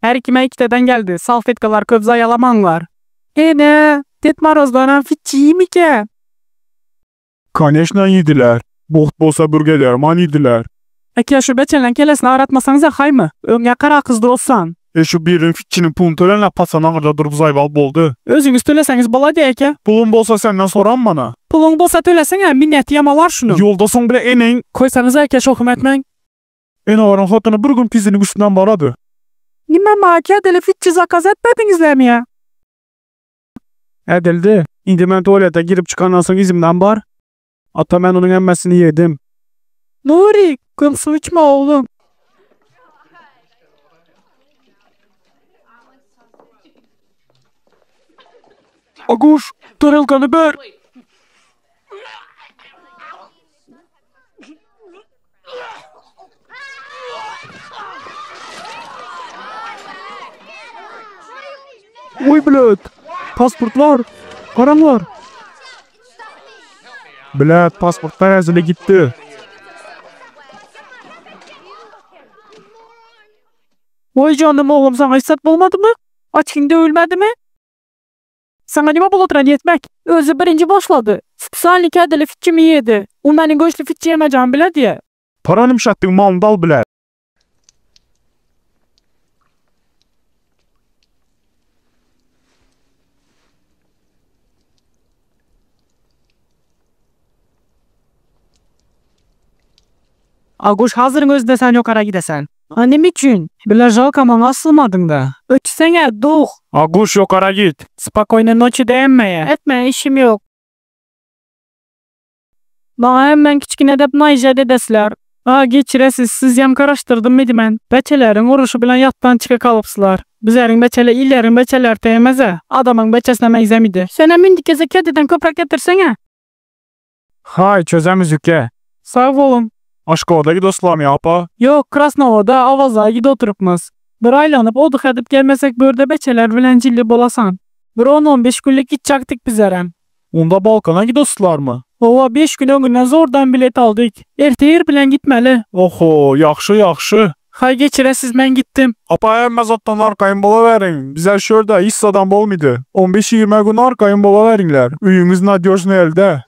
Her kime ikiteden geldi. Salfetkalar köp zaýalamaňlar. Ene, Ded Marozdanam fitçi iýmike? Koneşna iýdiler. Buht bolsa bir gederman iýdiler. Eke şu beçeleň kellesini agratmasaňyza haýmy? Öň ýakar akyz dostan. E şu biriniň fitçiniň puluny tölenä paçan aňyrda durup zaýbal boldy. Özüňiz töleseňiz bolady eke. Pulum bolsa senden soram mana. Puluň bolsa töleseňä minneti ýamalar şunuň. Ýolda soň bile eneň. Koýsaňyza eke şowhum etmäň. Enaryň hatyny bir gün piziniň üstünden barady. Nime maňa deli fitçi zakaz etmediňizlemi ýa? Edildi. Indi men tualete girip çykandan soň yzymdan bar. Ata men onuň hemmesini ýedim. Nurik, köp suw içme oglum. Aguş, tarelkany ber. Oý bilet! Pasportlar! Garaňlar! Bilet, pasportlar ezile gitdi. Oý janym oglum saňa hiç zat bolmadymy? Açgyň döwülmedimi? Saňa nime bolup oturan ýetmek? Özi birinji başlady. Spesialnyý kädili fitçimi ýedi. U meniň göçli fitçi ýemejagym bile diýe. Paranym şatdyň malyny dal bile. Aguş hazyryň özünde sen ýokara gidesen. A neme üçin? Bile žalka maňa asylmadyňda. Öçseňä duh. Aguş ýokara git. Spokoýny noçi dämmeýä. Etme işim ýok. Maňa hemmäň kiçgine dep naýžat edesler. A geçiresiz sizýem garaşdyrdym edimen. Beçeleriň uruşy bilen ýatdan çyka galypsylar. Bizeriň beçele illeriň beçeleri teýmezä. Adamyň beçesine meňzemidi. Senem indi gezek kediden köpräk getirseňä. Haý, çözemiz ýüke. Sag boluň. Aşgabada gidoslarmy apa? Ýok, Krasnowada Awaza gidip oturypmyz. Bir aýlanyp oduh edip gelmesek börde beçeler bilen jilli bolasan. Bir on-on beş günlük gitjakdik bizerem. Onda Balkana gidoslarmy? Hawa, beş gün öňünden zordan bilet aldyk. Ertir bilen gitmeli. Oho, ýagşy, ýagşy. Haý geçiresiz men gitdim. Apa hemme zatdan arkaýyn bolaweriň. Bize şurda hiç zadam bolmydy. On beş-ýigrimi gün arkaýyn bolaweriňler. Öýüňiz nadýožnyý elde.